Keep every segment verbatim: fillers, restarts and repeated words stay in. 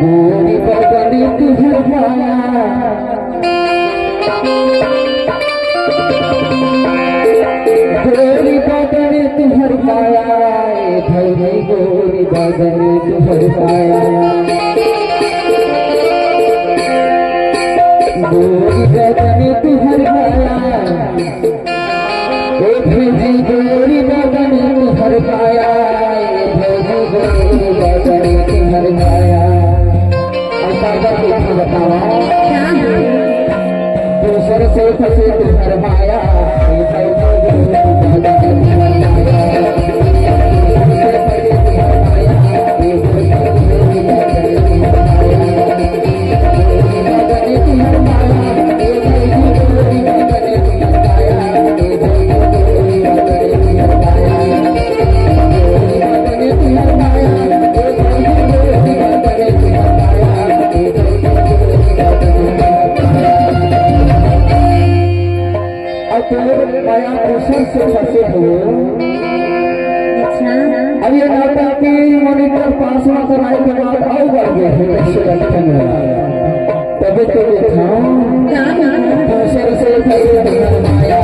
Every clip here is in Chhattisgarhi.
गोरी बदन तुहर माया, गोरी बदन तुहर माया, ए भौजी गोरी बदन तुहर माया। गोरी बदन तुहर माया, ए भौजी गोरी बदन तुहर माया, ए भौजी गोरी बदन तुहर माया। अब बाबा को कुछ बतावा। दूसर से फंसे तुहर माया, ए भौजी गोरी बदन तुहर माया। अब तोर माया दूसर से फंसे हो। अच्छा। अब ये नाटक के मॉनिटर पास ना कराए के बाद अउ बढ़ गए हैं, कैसे लक्षण है। तभी तो देखा। का? दूसर से फंसे हो माया।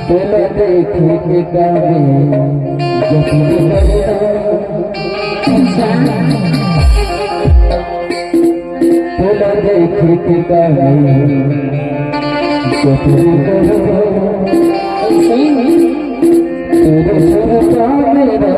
तोला देखे के काबे जब भी बजना। अच्छा। तोला देखे के काबे जब भी बजना। ऐसे ही। तेरे सुरता मेरा